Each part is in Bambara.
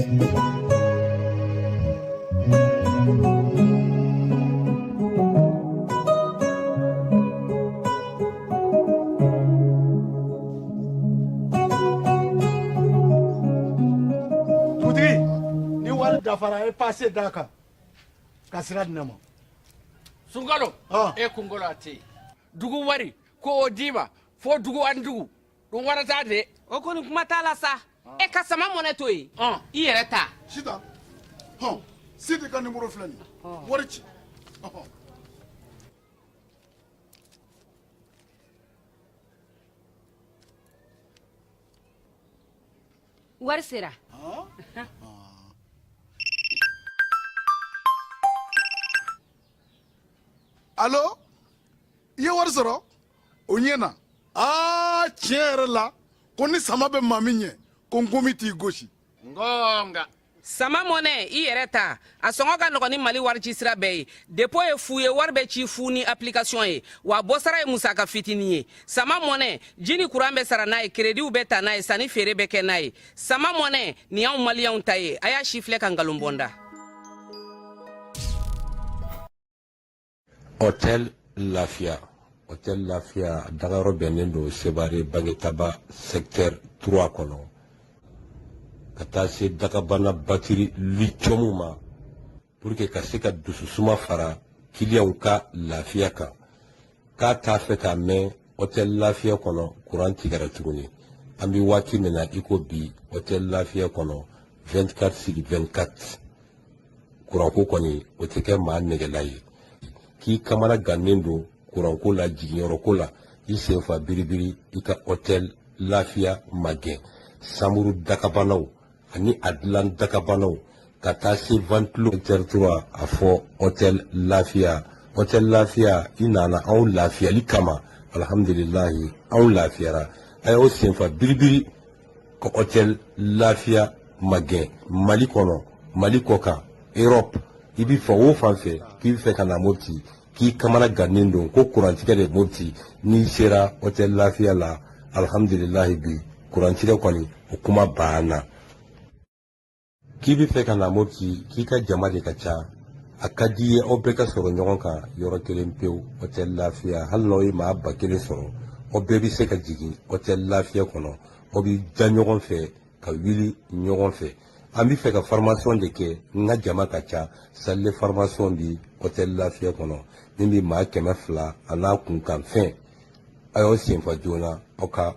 Dugutigi, ni wari dafara, e pase d'a kan ka sira di ne ma. Sunkalo, e kunkolo a tɛ yen. Dugu wari ko o d'i ma fo dugu ani dugu dun warata de. O kɔni kuma t'a la sa. E ka sama mɔnɛ to yen, i yɛrɛ ta. Sitan, hɔn, Sidi ka nimoro filɛ nin ye, wari ci. Ɔhɔn. Wari sera. Alo, i ye wari sɔrɔ, o ɲɛna. Aa, tiɲɛ yɛrɛ la, ko ni sama bɛ maa min ɲɛ, ko nkomi t'i gosi. Ngonga. Sama mɔnɛ, i yɛrɛ ta, a sɔngɔ ka nɔgɔn ni Mali wari ci sira bɛɛ ye. Dépôt ye fu ye, wari bɛ ci fu ni application ye, wa bɔsara ye musaka fitinin ye. Sama mɔnɛ, ji ni kuran bɛ sara n'a ye, créditw bɛ ta n'a ye, sanni feere bɛ kɛ n'a ye. Sama mɔnɛ nin y'anw maliyɛnw ta ye. A y'a si filɛ ka nkalon bɔ n da. Hôtel Lafia, Hôtel Lafia dagayɔrɔ bɛnnen don Sevare Bangetaba secteur 3 kɔnɔ, ka taa se dagabana batiri lithium ma, pour que ka se ka dususuma fara kiliyanw ka lafiya kan. K'a t'a fɛ k'a mɛn Hôtel Lafia kɔnɔ kuran tigɛra tuguni. An bɛ waati min na i ko bi, Hôtel Lafia kɔnɔ 24 sur 24 kuranko kɔni o tɛ kɛ maa nɛgɛla ye. K'i kamana gannen don kuranko la, jiginyɔrɔko la, i sen fa biribiri, i ka Hôtel Lafia magɛn. Samuru dakabanaw ani a dilan dakabanaw ka taa se ventilo secteur 3, a fɔ Hôtel Lafia. Hôtel Lafia, i nana anw lafiyali kama, alhamdulilahi, anw lafiyara. A y'aw senfa biribiri ka Hôtel Lafia magɛn. Mali kɔnɔ, Mali kɔkan, Europe, i bɛ fan o fan fɛ k'i bɛ fɛ ka na Mopti, k'i kamana gannen don ko kurantigɛ de Mopti, n'i sera Hôtel Lafia la, alhamdulilahi, bi kurantigɛ kɔni o kuma banna. K'i bɛ fɛ ka na Mopti, k'i ka jama de ka ca, a ka di i ye aw bɛɛ ka sɔrɔ ɲɔgɔn kan yɔrɔ kelen pewu, Hôtel Lafia, hali n'aw ye maa 1000 sɔrɔ, aw bɛɛ bɛ se ka jigin Hôtel Lafia kɔnɔ, aw bɛ da ɲɔgɔn fɛ ka wuli ɲɔgɔn fɛ. An bɛ fɛ ka formation de kɛ, n ka jama ka ca, salle de formation bi Hôtel Lafia kɔnɔ min bɛ maa 200 a n'a kunkanfɛn. A y'aw senfa joona aw ka.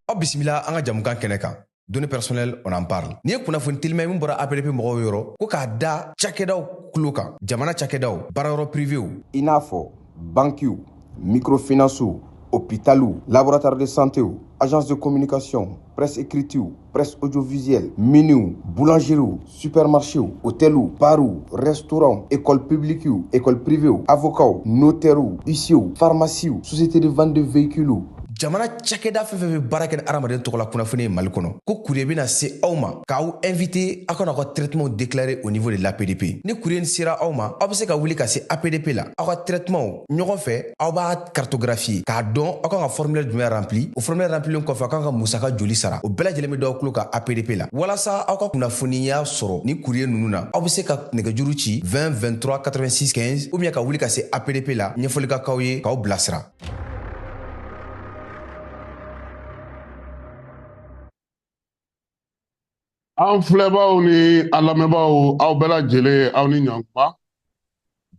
Aw bisimila an ka jamukan kɛnɛ kan, données personnelles, on en parle. N'i ye kunnafoni telima min bɔra APDP mɔgɔw yɔrɔ ko k'a da cakɛdaw tulo kan, jamana cakɛdaw, baarayɔrɔ privéw, i n'a fɔ bankiw, microfinancew, hôpitaliw, laboratoire de santéw, agence de communication, presse écritew, presse audiovisuelle, miniw, boulangeriew, supermarchéw, hôteliw, barw, restaurants, école publiquew, école privéew, avocats, notairew, huissierw, pharmaciew, société de vente de véhicules. Jamana cakɛda fɛn fɛn bɛ baara kɛ ni hadamaden tɔgɔ la kunnafoni ye Mali kɔnɔ, ko courrier bɛna se aw ma k'aw invité aw ka n'aw ka traitement déclarer au niveau de l'APDP. Ni courrier sera aw ma, aw bɛ se ka wuli ka se APDP la, aw ka traitement ɲɔgɔn fɛ, aw b'a cartographier k'a dɔn aw kan ka formulaire jumɛn rempli. O formulaire remplilen kɔfɛ, aw kan ka musaka joli sara, o bɛɛ lajɛlen bɛ d'aw tulo kan APDP la. Walasa aw ka kunnafoniya sɔrɔ ni courrier ninnu na, aw bɛ se ka nɛgɛjuru ci 20 23 86 15 ou bien ka wuli ka se APDP la, ɲɛfɔli ka k'aw ye k'aw bilasira. An filɛbaaw ni an lamɛnbaaw, aw bɛɛ lajɛlen, aw ni ɲankuma.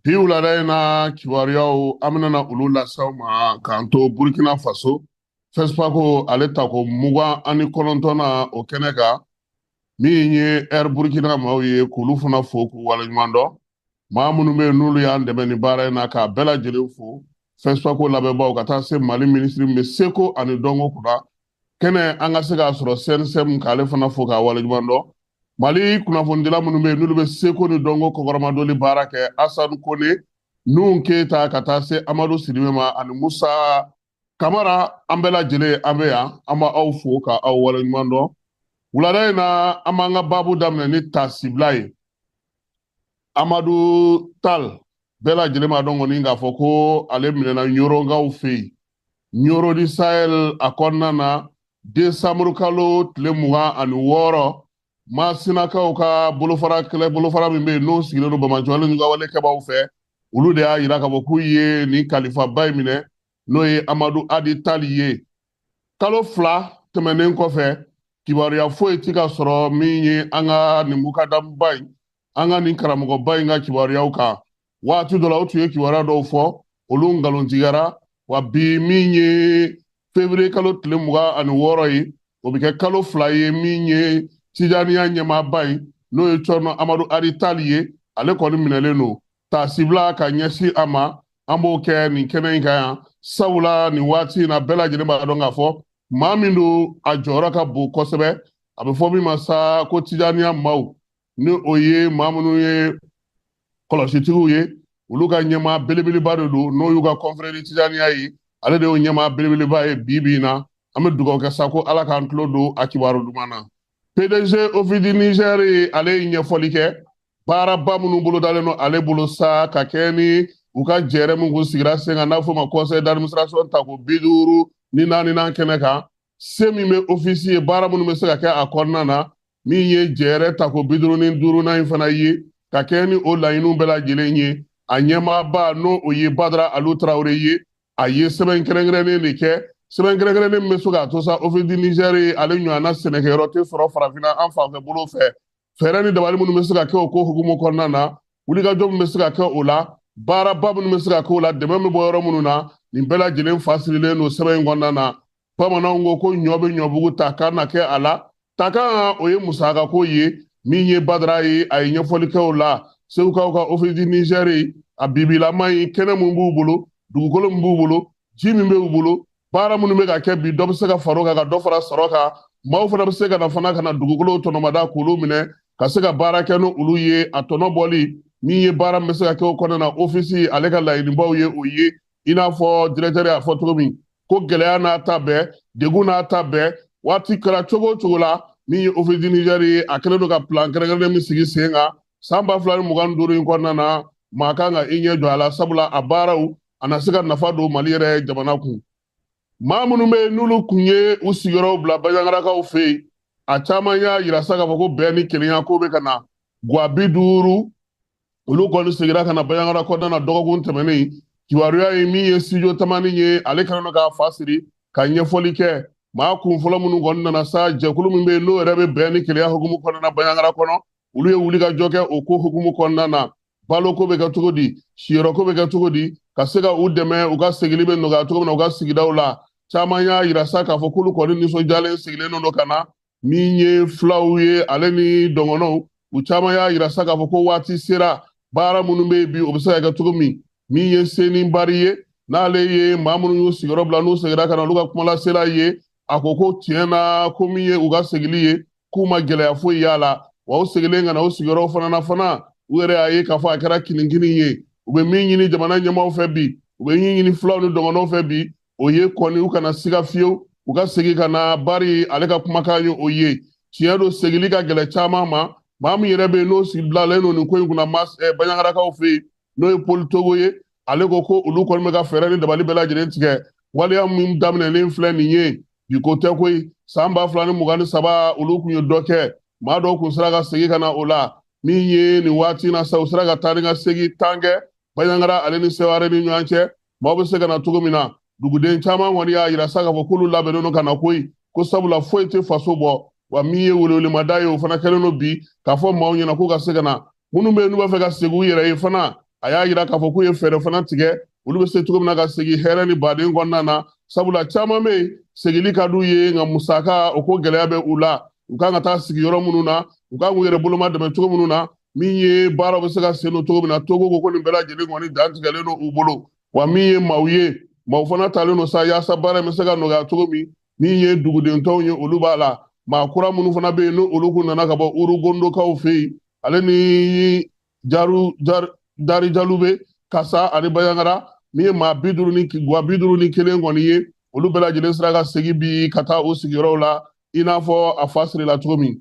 Bi wulada in na, kibaruyaw an bɛna olu lase aw ma k'an to Burkina Faso, FESPACO ale tako 29nan o kɛnɛ kan, min ye Air Burkina maaw ye, k'olu fana fo k'u waleɲuman dɔn. Maa minnu bɛ yen n'olu y'an dɛmɛ nin baara in na, k'a bɛɛ lajɛlen fo, FESPACO labɛnbaaw, ka taa se Mali minisiri min bɛ seko ani dɔnko kunna kɛnɛ an ka se k'a sɔrɔ CNSM, k'ale fana fo k'a waleɲuman dɔn. Mali kunnafonidila minnu bɛ yen n'olu bɛ seko ni dɔnko kɔkɔrɔmadoli baara kɛ, Asani Kone, Nuhu Keyita, ka taa se Amadu Sidibe ma ani Musa Kamara, an bɛɛ lajɛlen an bɛ yan, an b'aw fo ka aw waleɲuman dɔn. Wulada in na, an b'an ka baabu daminɛ ni taasibila ye. Amadu Tal Bɛɛ lajɛlen b'a dɔn kɔni k'a fɔ ko ale minɛna Ɲɔrɔnkaw fɛ yen, Ɲɔrɔ du Sahel a kɔnɔna na, desanburu kalo tile 26, Masinakaw ka bolofara, kɛlɛ bolofara min bɛ yen n'o sigilen don Bamakɔ ni wale kɛbaaw fɛ, olu de y'a yira k'a fɔ k'u ye nin kalifaba in minɛ, n'o ye Amadu Adi Tali ye. Kalo 2 tɛmɛnen kɔfɛ, kibaruya foyi ti ka sɔrɔ min ye an ka nin mukadamuba in, an ka nin karamɔgɔba in ka kibaruyaw kan. Waati dɔ la, u tun ye kibaruya dɔw fɔ, olu nkalontigɛra. Wa bi min ye février kalo tile 26 ye, o bɛ kɛ kalo 2 ye min ye Tijaniya ɲɛmaaba in, n'o ye Cɔrɔnɔ Amadu Adi Tali ye, ale kɔni minɛlen don. Taasibila ka ɲɛsin a ma, an b'o kɛ nin kɛnɛ in kan yan, sabula nin waati in na, bɛɛ lajɛlen b'a dɔn k'a fɔ maa min don, a jɔyɔrɔ ka bon kosɛbɛ. A bɛ fɔ min ma sa ko Tijaniya maaw, ni o ye maa minnu ye kɔlɔsitigiw ye, olu ka ɲɛmaa belebeleba de don, n'o y'u ka confrérie Tijaniya ye, ale de y'o ɲɛmaa belebeleba ye. Bi bi in na, an bɛ dugawu kɛ sa ko Ala k'an tulo don a kibaru duman na. PDG Office du Niger, ale ye ɲɛfɔli kɛ baaraba minnu bolodalen don ale bolo sa, ka kɛ ni u ka jɛrɛ min kun sigira sen kan, n'a fɔ ma conseil d'administration tako 54nan kɛnɛ kan. Se min bɛ office ye, baara minnu bɛ se ka kɛ a kɔnɔna na, min ye jɛrɛ tako 55nan in fana ye, ka kɛ ni o laɲiniw bɛɛ lajɛlen ye, a ɲɛmaaba, n'o o ye Badara Alu Tarawele ye, a ye sɛbɛn kɛrɛnkɛrɛnnen de kɛ, sɛbɛn kɛrɛnkɛrɛnnen min bɛ se k'a to sa Office du Niger ye, ale ɲɔgɔnna sɛnɛkɛyɔrɔ tɛ sɔrɔ farafinna an fanfɛ bolo fɛ. Fɛɛrɛ ni dabali minnu bɛ se ka kɛ o ko hukumu kɔnɔna na, wulikajɔ min bɛ se ka kɛ o la, baaraba minnu bɛ se ka kɛ o la, dɛmɛ bɛ bɔ yɔrɔ minnu na, nin bɛɛ lajɛlen fa sirilen don sɛbɛn in kɔnɔna na. Bamananw ko ko ɲɔ bɛ ɲɔbugu ta kan na kɛ a la takan, o ye musakako ye. Min ye Badara ye, a ye ɲɛfɔli kɛ o la. Segukaw ka Office du Niger, a bibilama in, kɛnɛ mun b'u bolo, dugukolo min b'u bolo, ji min b'u bolo, baara minnu bɛ ka kɛ bi, dɔ bɛ se ka far'o kan ka dɔ fara sɔrɔ kan. Maaw fana bɛ se ka na fana ka na dugukolo tɔnɔmada k'olu minɛ ka se ka baara kɛ ni olu ye, a tɔnɔ bɔli min ye, baara min bɛ se ka kɛ o kɔnɔna na, office ale ka laɲinibaw ye o ye. I n'a fɔ directeur y'a fɔ cogo min ko gɛlɛya n'a ta bɛɛ, degun n'a ta bɛɛ, waati kɛra cogo o cogo la, min ye Office du Niger ye, a kɛlen don ka plan kɛrɛnkɛrɛnnen min sigi sen kan san 2025 in kɔnɔna na, maa kan ka i ɲɛ jɔ a la, sabula a baaraw a na se ka nafa don Mali yɛrɛ jamana kun. Maa minnu bɛ yen n'olu kun ye u sigiyɔrɔw bila Bajangarakaw fɛ yen, a caman y'a yira sa k'a fɔ ko bɛn ni kelenya ko bɛ ka na. Guwa 50, olu kɔni seginna ka na Banjagara kɔnɔna na dɔgɔkun tɛmɛnen. Kibaruya ye min ye, Studio Tamani ye, ale kɛlen don k'a fa siri ka ɲɛfɔli kɛ. Maa kun fɔlɔ minnu kɔni nana sa, jɛkulu min bɛ yen n'o yɛrɛ bɛ bɛn ni kelenya hukumu kɔnɔna na Banjagara kɔnɔ, olu ye wulikajɔ kɛ o ko hukumu kɔnɔna na. Baloko bɛ kɛ cogo di, siyɔrɔko bɛ kɛ cogo di, ka se ka u dɛmɛ, u ka segili bɛ nɔgɔya cogo min na u ka sigidaw la. Caman y'a yira sa k'a fɔ k'olu kɔni nisɔndiyalen sigilen don ka na. Min ye filaw ye, ale ni dɔngɔnɔw, u caman y'a yira sa k'a fɔ ko waati sera, baara minnu bɛ yen bi, o bɛ se ka kɛ cogo min. Min ye Seni Bari ye, n'ale ye maa minnu y'u sigiyɔrɔ bila n'u seginna ka na, olu ka kumalasela ye, a ko ko tiɲɛ na, ko min ye u ka segili ye, k'u ma gɛlɛya foyi y'a la. Wa u segilen ka na u sigiyɔrɔw fana na fana, u yɛrɛ y'a ye k'a fɔ a kɛra kinikini ye. U bɛ min ɲini jamana ɲɛmaaw fɛ bi, u bɛ min ɲini filaw ni dɔgɔnɔw fɛ bi, o ye kɔni u kana siga fiyewu, u ka segin ka na. Bari ale ka kumakan ye o ye. Tiɲɛ don, segili ka gɛlɛn caman ma. Maa min yɛrɛ bɛ yen n'o sigi bilalen don nin ko in kunna Banjagarakaw fɛ yen, n'o ye Paul Togo ye, ale ko ko olu kɔni bɛ ka fɛɛrɛ ni dabali bɛɛ lajɛlen tigɛ. Waleya min daminɛlen filɛ nin ye bi, ko tɛ koyi. San 2023, olu kun ye dɔ kɛ, maa dɔw kun sera ka segin ka na o la. Min ye nin waati in na sa, u sera ka taa ni ka segin tan kɛ Banjagara ale ni Seware ni ɲɔgɔn cɛ, maaw bɛ se ka na cogo min na. Duguden caman kɔni y'a yira sa k'a fɔ k'olu labɛnnen don ka na koyi, ko sabula foyi tɛ faso bɔ. Wa min ye welewelemada ye, o fana kɛlen don bi k'a fɔ maaw ɲɛna k'u ka se ka na. Minnu bɛ yen n'u b'a fɛ ka segin u yɛrɛ ye fana, a y'a yira k'a fɔ k'u ye fɛɛrɛ fana tigɛ, olu bɛ se cogo min na ka segin hɛrɛ ni baden kɔnɔna na, sabula caman bɛ yen, segili ka d'u ye, nka musaka o ko gɛlɛya bɛ u la. U kan ka taa sigi yɔrɔ minnu na, u kan k'u yɛrɛ boloma dɛmɛ cogo minnu na, min ye baaraw bɛ se ka sen don cogo min na, Togo ko ko nin bɛɛ lajɛlen kɔni dantigɛlen don u bolo. Wa min ye maaw ye, maaw fana talen don sa yaasa baara in bɛ se ka nɔgɔya cogo min. Min ye duguden tɔnw ye, olu b'a la. Maa kura minnu fana bɛ yen n'olu kun nana ka bɔ Urugondokaw fɛ yen, ale ni jaru dari Jalube Kasa ani Banjagara, min ye maa 50 ni guwa 51 kɔni ye, olu bɛɛ lajɛlen sera ka segin bi ka taa u sigiyɔrɔw la, i n'a fɔ a fa sirila cogo min.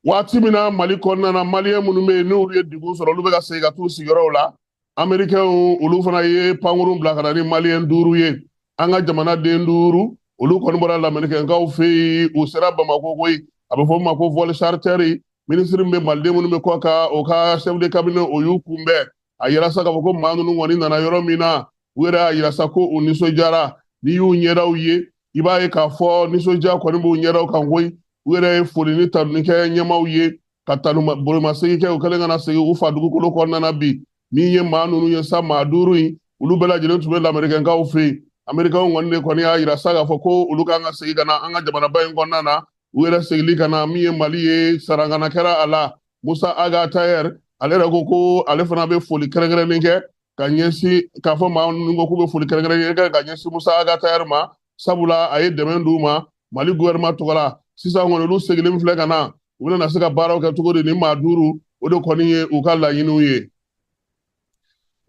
Waati min na Mali kɔnɔna na, maliyɛn minnu bɛ yen n'olu ye degun sɔrɔ, olu bɛ ka segin ka t'u sigiyɔrɔw la. Amerikɛnw olu fana ye pankurun bila ka na ni maliyɛn 5 ye. An ka jamanaden 5 olu kɔni bɔra lamerikɛnkaw fɛ yen, u sera Bamakɔ koyi. A bɛ fɔ min ma ko vol charter. Minisiri min bɛ maliden minnu bɛ kɔ kan, o ka chef de cabinet o y'u kunbɛn. A yira sa k'a fɔ ko maa ninnu kɔni nana yɔrɔ min na, u yɛrɛ y'a yira sa ko u nisɔndiyara. N'i y'u ɲɛdaw ye, i b'a ye k'a fɔ nisɔndiya kɔni b'u ɲɛdaw kan koyi. U yɛrɛ ye foli ni tanuni kɛ ɲɛmaaw ye, ka tanu bolomasegin kɛ u kɛlen ka na segin u fa dugukolo kɔnɔna na bi. Min ye maa ninnu ye sa, maa 5 in, olu bɛɛ lajɛlen tun bɛ lamerikɛnkaw fɛ yen. Amerikɛnw kɔni de kɔni y'a yira sa k'a fɔ ko olu kan ka segin ka na an ka jamanaba in kɔnɔna na. U yɛrɛ segili ka na min ye Mali ye, sarankana kɛra a la. Musa Aga Taher ale yɛrɛ ko ko ale fana bɛ foli kɛrɛnkɛrɛnnen kɛ ka ɲɛsin, k'a fɔ maa ninnu ko k'u bɛ foli kɛrɛnkɛrɛnnen kɛ ka ɲɛsin Musa Aga Taher ma, sabula a ye dɛmɛ d'u ma Mali gouvernement tɔgɔ la. Sisan kɔni olu seginnen filɛ ka na, u bɛna se ka baaraw kɛ cogo di ni maa 5, o de kɔni ye u ka laɲiniw ye.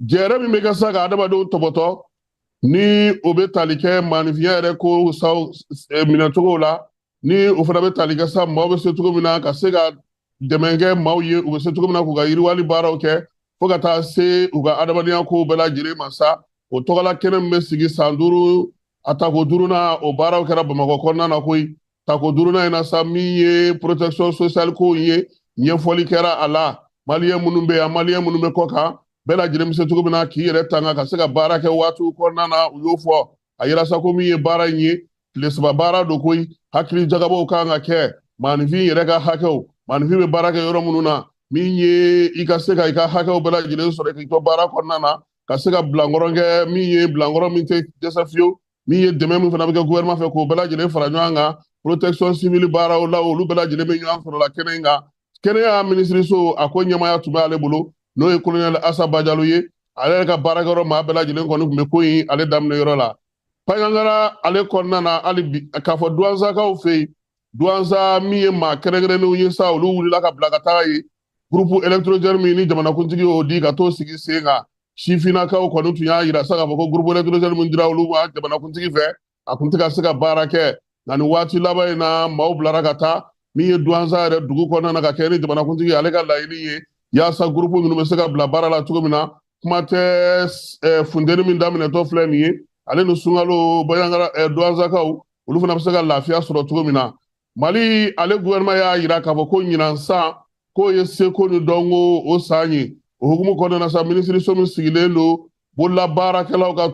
Jɛrɛ min bɛ kɛ sa ka adamadenw tɔbɔtɔ, ni o bɛ tali kɛ maanifinya yɛrɛ ko saw minɛcogo la, ni o fana bɛ tali kɛ sa maaw bɛ se cogo min na ka se ka dɛmɛ kɛ maaw ye, u bɛ se cogo min na k'u ka yiriwali baaraw kɛ fo ka taa se u ka adamadenya kow bɛɛ lajɛlen ma sa. O tɔgɔla kɛnɛ min bɛ sigi san 5 a tako 5nan, o baaraw kɛra Bamakɔ kɔnɔna na koyi. Tako 5nan in na sa, min ye protection sociale kow ye, ɲɛfɔli kɛra a la. Maliyɛn minnu bɛ yan, maliyɛn minnu bɛ kɔ kan, bɛɛ lajɛlen bɛ se cogo min na k'i yɛrɛ tanga ka se ka baara kɛ waatiw kɔnɔna na, u y'o fɔ. A yira sa ko min ye baara in ye, tile 3 baara don koyi. Hakili jagabɔw kan ka kɛ maaninfin yɛrɛ ka hakɛw, maaninfin bɛ baara kɛ yɔrɔ minnu na, min ye i ka se ka i ka hakɛw bɛɛ lajɛlen sɔrɔ k'i to baara kɔnɔna na, ka se ka bilankɔrɔ kɛ min ye bilankɔrɔ min tɛ dɛsɛ fiyewu, min ye dɛmɛ min fana bɛ kɛ gouvernement fɛ k'o bɛɛ lajɛlen fara ɲɔgɔn kan. Protection civile baaraw la, olu bɛɛ lajɛlen bɛ ɲɔgɔn sɔrɔ la kɛnɛ in kan. Kɛnɛya minisiriso a ko ɲɛmaaya tun bɛ ale bolo, n'o ye colonel Asa Bajalo ye. Ale yɛrɛ ka baarakɛyɔrɔ maa bɛɛ lajɛlen kɔni tun bɛ ko in ale daminɛ yɔrɔ la. Panyangara ale kɔnɔna na hali bi, k'a fɔ Duwanzakaw fɛ yen, Duwanza min ye maa kɛrɛnkɛrɛnnenw ye sa, olu wulila ka bila ka taga yen. Groupe électrogène min ni jamanakuntigi y'o di ka t'o sigi sen kan, sifinnakaw kɔni tun y'a yira sa k'a fɔ ko groupe électrogène min dira olu ma jamanakuntigi fɛ, a tun tɛ ka se ka baara kɛ. Nka nin waati laban in na, maaw bilara ka taa min ye Duwanza yɛrɛ dugu kɔnɔna na ka kɛ ni jamanakuntigi ale ka laɲini ye, yaasa groupe ninnu bɛ se ka bila baara la cogo min na. Kuma tɛ funteni min daminɛtɔ filɛ nin ye, ale ni sunkalo Banjagara Duwanzakaw olu fana bɛ se ka lafiya sɔrɔ cogo min na. Mali ale gouvernement y'a yira k'a fɔ ko ɲinan san k'o ye seko ni dɔnko o san ye. O hukumu kɔnɔna na sa, minisiriso min sigilen don bololabaarakɛlaw ka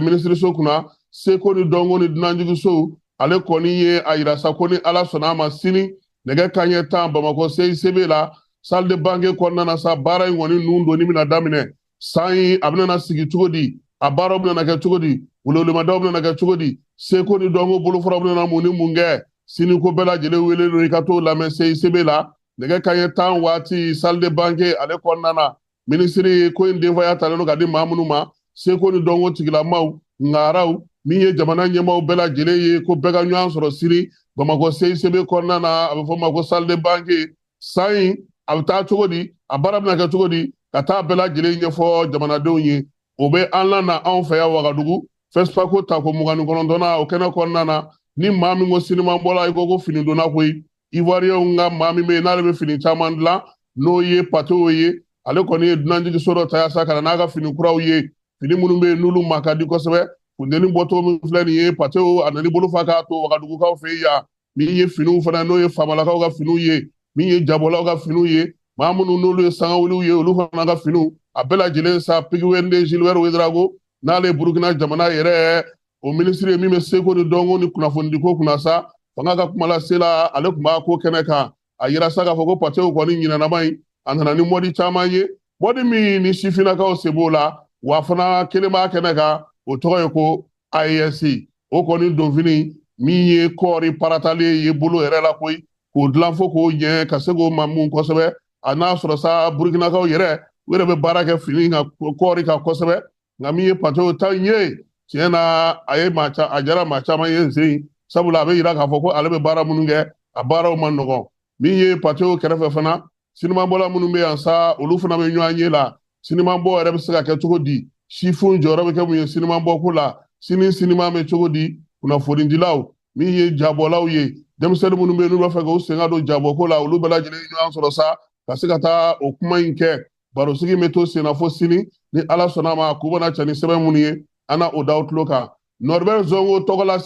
minisiriso kunna, seko ni dɔnko ni dunanjiginsow, ale kɔni ye a yira sa ko ni Ala sɔnna a ma, sini nɛgɛ kanɲɛ 10 Bamakɔ CICB la, salle de banquet kɔnɔna na sa, baara in kɔni nun donni bɛna daminɛ. San in a bɛna sigi cogo di, a baaraw bɛna kɛ cogo di, welewelemadaw bɛna kɛ cogo di, seko ni dɔnko bolofaraw bɛna mun ni mun kɛ, sini ko bɛɛ lajɛlen wele don i ka t'o lamɛn CICB la nɛgɛ kanɲɛ 10 waati salle de banquet ale kɔnɔna na. Minisiri ko in denfaya talen don ka di maa minnu ma, seko ni dɔnko tigilamaw, ŋaraw, min ye jamana ɲɛmaaw bɛɛ lajɛlen ye, ko bɛɛ ka ɲɔgɔn sɔrɔ sini Bamakɔ CICB kɔnɔna na, a bɛ fɔ o ma ko salle de banquet. San in a bɛ taa cogo di, a baara bɛna kɛ cogo di, ka taa bɛɛ lajɛlen ɲɛfɔ jamanadenw ye. O bɛ an la na anw fɛ yan Wagadugu FESPACO tako 29nan o kɛnɛ kɔnɔna na. Ni maa min ko siniman bɔla, i ko ko fini donna koyi. Ivoiriyɛnw ka maa min bɛ yen n'ale bɛ fini caman dilan, n'o ye Patew ye, ale kɔni ye dunanjiginso dɔ ta yaasa ka na n'a ka fini kuraw ye, fini minnu bɛ yen n'olu ma ka di kosɛbɛ. Funteni bɔcogo min filɛ nin ye, Patew a nana bolo fa k'a to Wagadugukaw fɛ yan. Min ye finiw fana, n'o ye famalakaw ka finiw ye, min ye jabɔlaw ka finiw ye, maa minnu n'olu ye sangawuliw ye, olu fana ka finiw a bɛɛ lajɛlen sa. Pigiwende Gilbert Ouedraogo, n'ale ye Burukina jamana yɛrɛ o minisiri ye min bɛ seko ni dɔnko ni kunnafonidiko kunna sa, fanga ka kumalasela ale tun b'a ko kɛnɛ kan. A yira sa k'a fɔ ko Patew kɔni ɲinanama in, a nana ni mɔdi caman ye, mɔdi min ni sifinnakaw se b'o la, wa fana kelen b'a kɛnɛ kan, o tɔgɔ ye ko AES. O kɔni donfini min ye kɔɔri paratalen ye bolo yɛrɛ la koyi, k'o dilan fo k'o ɲɛ ka se k'o ma mun kosɛbɛ. A n'a sɔrɔ sa Burukinakaw yɛrɛ, u yɛrɛ bɛ baara kɛ fini kan kɔɔri kan kosɛbɛ. Nka min ye Patew ta in ye, tiɲɛ na a ye maa a diyara maa caman ye sen, sabula a bɛ yira k'a fɔ ko ale bɛ baara minnu kɛ, a baaraw ma nɔgɔn. Min ye Patew kɛrɛfɛ fana, sinimanbɔla minnu bɛ yan sa, olu fana bɛ ɲɔgɔn ye la. Sinimanbɔ yɛrɛ bɛ se ka kɛ cogo di, sifinw jɔyɔrɔ bɛ kɛ mun ye sinimanbɔ ko la, sini siniman bɛ cogo di, kunnafonidilaw, min ye jabɔlaw ye, denmisɛnnin minnu bɛ yen n'u b'a fɛ k'u sen ka don jabɔko la, olu bɛɛ lajɛlen ye ɲɔgɔn sɔrɔ sa ka se ka taa o kuma in kɛ. Barosigi bɛ to sen na fo sini Ni Ala sɔnna a ma, k'u bɛna cɛ ni sɛbɛn minnu ye, an na o da aw tulo kan. Norbert Zongo tɔgɔla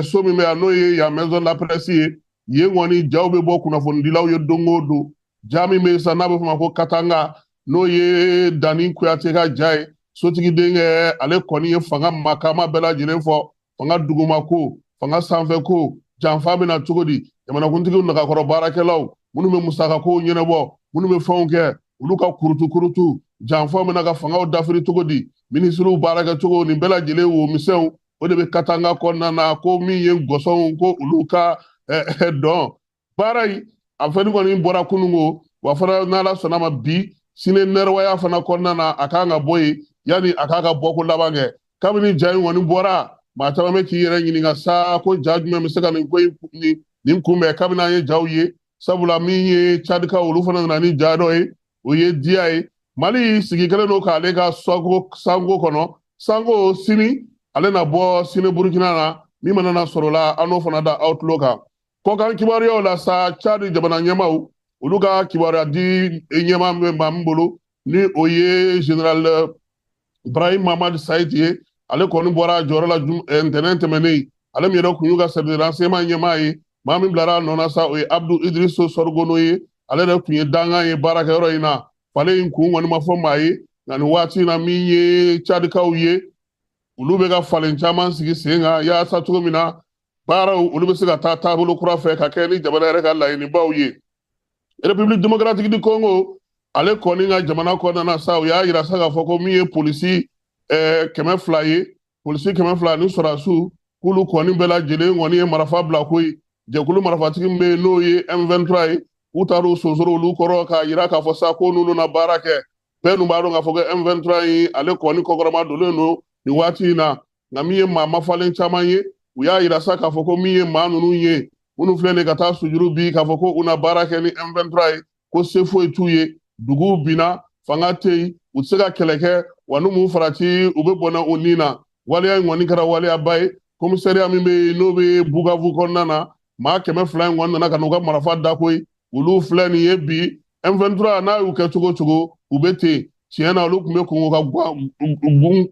so min bɛ yan, n'o ye yan Maison de la Presse ye, yen kɔni jaw bɛ bɔ kunnafonidilaw ye don o don. Ja min bɛ yen sisan n'a bɛ f'o ma ko Katanga, n'o ye Dani Kuyate ka ja ye, sotigi denkɛ, ale kɔni ye fanga makama bɛɛ lajɛlen fɔ, fanga dugumako, fanga sanfɛko, janfa bɛna cogo di, jamanakuntigiw nagakɔrɔ baarakɛlaw minnu bɛ musakakow ɲɛnabɔ, minnu bɛ fɛnw kɛ, olu ka kurutu kurutu, janfa bɛna ka fangaw dafiri cogo di, minisiriw baarakɛcogo, nin bɛɛ lajɛlen wo misɛnw, o de bɛ Katanga kɔnɔna na. Ko min ye gɔsɔnw, ko olu ka dɔn baara in, a fɛn kɔni bɔra kununko wa fana, n'Ala sɔnna ma, bi sini nɛrɛwaya fana kɔnɔna na, a kan ka bɔ yen yanni a k'a ka bɔko laban kɛ. Kabini ja in kɔni bɔra, maa caman bɛ k'i yɛrɛ ɲininka sa ko ja jumɛn bɛ se ka nin ko in nin kunbɛn kabini an ye jaw ye. Sabula min ye Cadikaw, olu fana nana ni ja dɔ ye, o ye diya ye. Mali sigi kɛlen don k'ale ka sanko kɔnɔ, sanko sini ale na bɔ sini Burukina na, min mana na sɔrɔ la, an n'o fana da aw tulo kan. Kɔkan kibaruyaw la sa, Cad jamana ɲɛmaaw, olu ka kibaruya di ɲɛmaa bɛ maa min bolo, ni o ye général Ibrahim Mamad Saïd ye, ale kɔni bɔra a jɔyɔrɔ la ntɛnɛn tɛmɛnen. Ale min yɛrɛ kun y'u ka service de renseignement ɲɛmaa ye, maa min bilara a nɔ na sa, o ye Abdou Idriss Sorgono ye. Ale yɛrɛ kun ye dangan ye baarakɛyɔrɔ in na. Falen in kun kɔni ma fɔ maa ye, nka nin waati in na, min ye Cadikaw ye, olu bɛ ka falen caman sigi sen kan yaasa cogo min na baaraw olu bɛ se ka taa taabolo kura fɛ ka kɛ ni jamana yɛrɛ ka laɲinibaw ye. République démocratique du Congo, ale kɔni ka jamana kɔnɔna na sa, u y'a yira sa k'a fɔ ko min ye polisi 200 ye, polisi 200 ni sɔrɔdasiw, k'olu kɔni bɛɛ lajɛlen kɔni ye marifa bila koyi. Jɛkulu marifatigi min bɛ yen, n'o ye M23 ye, k'u taar'u sonsoro olu kɔrɔ k'a yira k'a fɔ sa ko n'olu na baara kɛ. Bɛɛ dun b'a dɔn k'a fɔ ko M23 in, ale kɔni kɔkɔrɔma donnen don nin waati in na. Nka min ye maa mafalen caman ye, u y'a yira sa k'a fɔ ko min ye maa ninnu ye, minnu filɛ nin ka taa sujuru bi k'a fɔ ko u na baara kɛ ni M23 ye, ko se foyi t'u ye, duguw binna, fanga tɛ yen, u tɛ se ka kɛlɛ kɛ, wa n'u m'u farati, u bɛ bɔnɛ u ni na. Waleya in kɔni kɛra waleyaba ye. Commissariat min bɛ yen, n'o bɛ Bukavu kɔnɔna na, maa 200 in kɔni nana ka n'u ka marifa da koyi. Olu filɛ nin ye bi M23, n'a y'u kɛ cogo o cogo, u bɛ ten. Tiɲɛ na, olu tun bɛ Kongo ka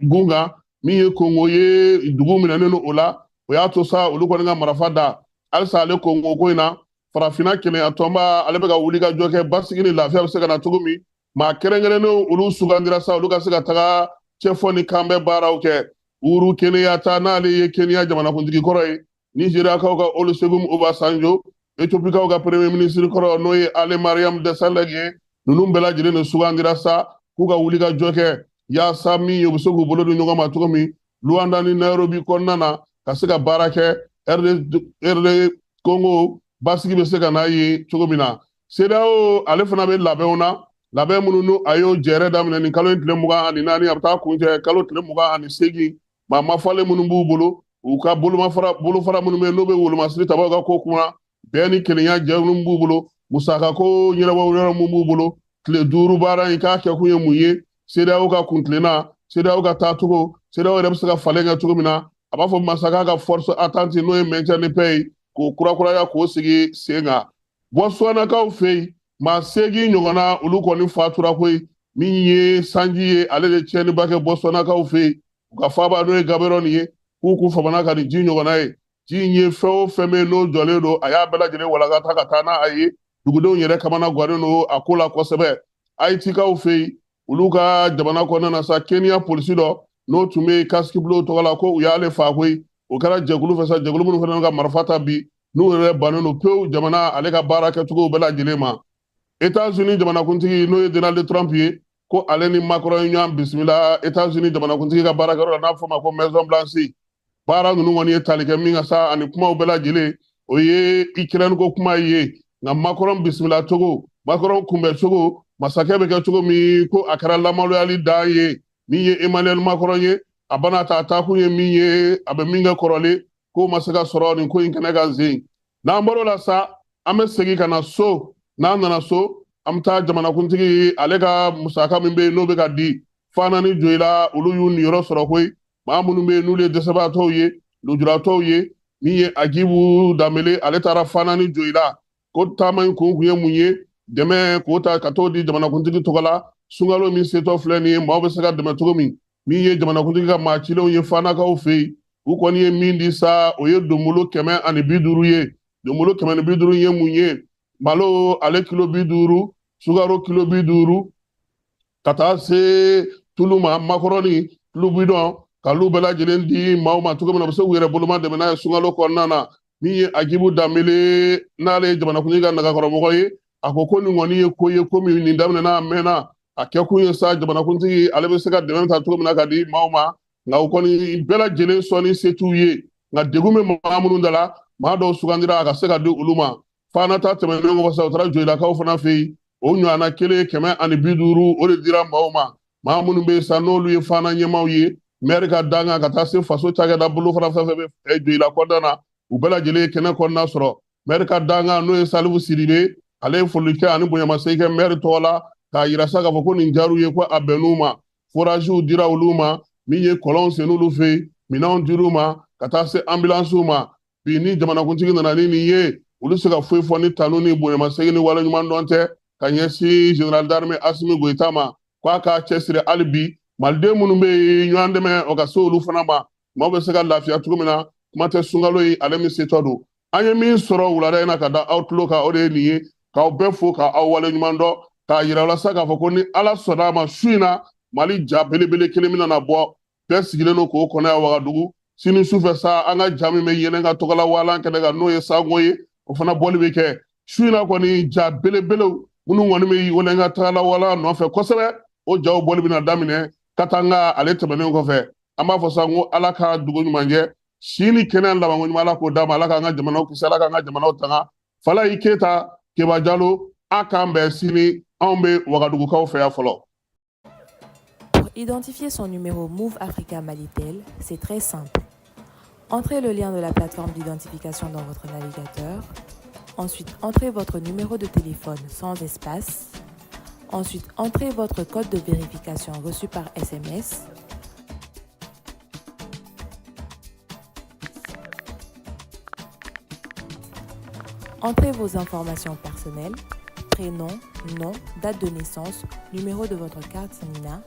gun kan, min ye Kongo ye, dugu minɛnen don o la, o y'a to sa olu kɔni ka marifa da. Halisa ale Kongo ko in na, Farafinna kelenya tɔnba, ale bɛ ka wuli ka jɔ kɛ basigi ni lafiya bɛ se ka na cogo min. Maa kɛrɛnkɛrɛnnenw, olu sugandira sa, olu ka se ka taga cɛfɔ ni kanbɛn baaraw kɛ. Uhuru Kenyatta, n'ale ye Kenya jamanakuntigi kɔrɔ ye, Nizeriyakaw ka Olusegun Obasanjo, Ethiopikaw ka premier ministre kɔrɔ, n'o ye Ale Mariam Desalegn ye, ninnu bɛɛ lajɛlen de sugandira sa k'u ka wuli ka jɔ kɛ yaasa min ye u bɛ se k'u bolo di ɲɔgɔn ma cogo min Luanda ni Nairobi kɔnɔna na, ka se ka baara kɛ RD Congo basigi bɛ se ka n'a ye cogo min na. CEDEAO, ale fana bɛ labɛnw na, labɛn minnu n'u a y'o jɛrɛ daminɛ nin kalo in tile 24, a bɛ taa kuncɛ kalo tile 28. Maa mafalen minnu b'u bolo, u ka bolomafara, bolofara minnu bɛ yen, n'o bɛ wolomasiri tabaw ka ko kunna, bɛn ni kelenya jɛkulu b'u bolo, musakako ɲɛnabɔ yɔrɔ mun b'u bolo. Tile 5 baara in k'a kɛkun ye mun ye? CEDEAO ka kuntilenna, CEDEAO ka taacogo, CEDEAO yɛrɛ bɛ se ka falen kɛ cogo min na, a b'a fɔ masakɛ ka force attente, n'o ye maintien de paix ye, k'o kurakuraya k'o sigi sen kan. Botswanakaw fɛ yen, maa 8 ɲɔgɔnna, olu kɔni fatura koyi. Min ye sanji ye, ale de tiɲɛniba kɛ Botswanakaw fɛ yen, u ka faaba n'o ye Gaborone ye, k'u k'u famana ka nin ji ɲɔgɔnna ye. Ji in ye fɛn o fɛn bɛ yen n'o jɔlen don, a y'a bɛɛ lajɛlen walakata ka taa n'a ye. Dugudenw yɛrɛ kamana gannen don a ko la kosɛbɛ. Haitikaw fɛ yen, olu ka jamana kɔnɔna na sa, Kenya polisi dɔ n'o tun bɛ casque bleu tɔgɔ la, ko u y'ale fa koyi. O kɛra jɛkulu fɛ sa, jɛkulu minnu fana ka marifa ta bi, n'u yɛrɛ bannen don pewu jamana ale ka baara kɛcogo bɛɛ lajɛlen ma. États-Unis jamanakuntigi, n'o ye Donald Trump ye, ko ale ni Macron ye ɲɔgɔn bisimila États-Unis jamanakuntigi ka baarakɛyɔrɔ la, n'a fɔ ma ko Maison Blanche. Baara ninnu kɔni ye tali kɛ min ka sa ani kumaw bɛɛ lajɛlen, o ye Ukraine ko kuma ye. Nka Macron bisimila cogo, Macron kunbɛ cogo, masakɛ bɛ kɛ cogo min, ko a kɛra lamaloyali dan ye. Min ye Emmanuel Macron ye, a bana ta taakun ye min ye, a bɛ min kɛ kɔrɔlen, k'o ma se ka sɔrɔ nin ko in kɛnɛ kan zen. N'an bɔr'o la sa, an bɛ segin ka na so. N'an nana so, an bɛ taa jamanakuntigi ale ka musaka min bɛ yen, n'o bɛ ka di Fana ni Joyila, olu y'u niyɔrɔ sɔrɔ koyi. Maa minnu bɛ yen, n'olu ye dɛsɛbaatɔw ye, lujuratɔw ye, min ye Agibu Danbele, ale taara Fana ni Joyila. Ko taama in kun ye mun ye? Dɛmɛ k'o ta ka t'o di jamanakuntigi tɔgɔ la. Sunkalo min setɔ filɛ nin ye, maaw bɛ se ka dɛmɛ cogo min. Min ye jamanakuntigi ka maa cilenw ye Fanakaw fɛ yen, u kɔni ye min di sa, o ye donbolo 150 ye. Donbolo 150 ye mun ye? Malo ale kilo 50, sukaro kilo 50, ka taa se tulu ma, makɔrɔni tulu bidɔn, k'olu bɛɛ lajɛlen di maaw ma cogo min na u bɛ se k'u yɛrɛ boloma dɛmɛ n'a ye sunkalo kɔnɔna na. Min ye Agibu Danbele, n'ale ye jamanakuntigi ka nagakɔrɔmɔgɔ ye, a ko ko nin kɔni ye ko ye ko min nin daminɛna a mɛnna. A kɛkun ye sa, jamanakuntigi ale bɛ se ka dɛmɛ ta cogo min na ka di maaw ma, nka u kɔni bɛɛ lajɛlen sɔnni se t'u ye, nka degun bɛ maa minnu da la, maa dɔw sugandira a ka se ka di olu ma. Fana ta tɛmɛnen kɔfɛ sa, u taara Joyilakaw fana fɛ yen, o ɲɔgɔnna kelen 150, o de dira maaw ma. Maa minnu bɛ yen sa, n'olu ye Fana ɲɛmaaw ye, mɛri ka dankan ka taa se faso cakɛda bolo fana fɛn fɛn bɛ Joyila kɔnɔna na, u bɛɛ lajɛlen ye kɛnɛ kɔnɔna sɔrɔ. Mɛri ka dankan, n'o ye Salifu Sidibe, ale ye foli kɛ ani bonyamasegin kɛ mɛri tɔgɔ la, k'a yira sa k'a fɔ ko nin diyar'u ye, ko a bɛnn'u ma. Foraziw dira olu ma, min ye kɔlɔnw sen olu fɛ yen, minɛnw dir'u ma, ka taa se ambulansiw ma. Bi ni jamanakuntigi nana ni nin ye, olu se ka foyi fɔ ni tanu ni bonyamasegin ni waleɲumandɔn tɛ ka ɲɛsin général d'armée Asimi Goyita ma, k'a k'a cɛsiri hali bi maliden minnu bɛ yen, ɲɔgɔn dɛmɛ o ka se olu fana ma, maaw bɛ se ka lafiya cogo min na. Kuma tɛ sunkalo ye ale min setɔ don. An ye min sɔrɔ wulada in na ka da aw tulo kan, o de ye nin ye, k'aw bɛɛ fo k'aw waleɲuman dɔn, k'a yira aw la sa k'a fɔ ko ni Ala sɔnna a ma, su in na Mali ja belebele kelen bɛna na bɔ, bɛɛ sigilen don k'o kɔnɔ yan Wagadugu. Sini sufɛ sa, an ka ja min bɛ yɛlɛn ka tɔgɔla walan kɛnɛ kan, n'o ye sango ye, o fana bɔli bɛ kɛ su in na. Kɔni ja belebelew minnu kɔni bɛ yɛlɛn ka tɔgɔla walan nɔfɛ kosɛbɛ, o jaw bɔli bɛna daminɛ Katanga ale tɛmɛnen kɔfɛ. An b'a fɔ sa ko Ala ka dugu ɲuman jɛ, si ni kɛnɛya labanko ɲuman Ala k'o d'a ma, Ala k'an ka jamanaw kisi, Ala k'an ka jamanaw tanga. Falayi Keyita, Keba Jalo, a k'an bɛn sini, anw bɛ Wagadugukaw fɛ yan fɔlɔ. Pour identifier son numéro Moov Africa Malitel, c'est très simple. Entrez le lien de la plateforme d'identification dans votre navigateur. Ensuite, entrez votre numéro de téléphone sans espace. Ensuite, entrez votre code de vérification reçu par SMS. Entrez vos informations personnelles, prénom, nom, date de naissance, numéro de votre carte NINA.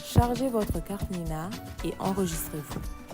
Chargez votre carte NINA et enregistrez-vous.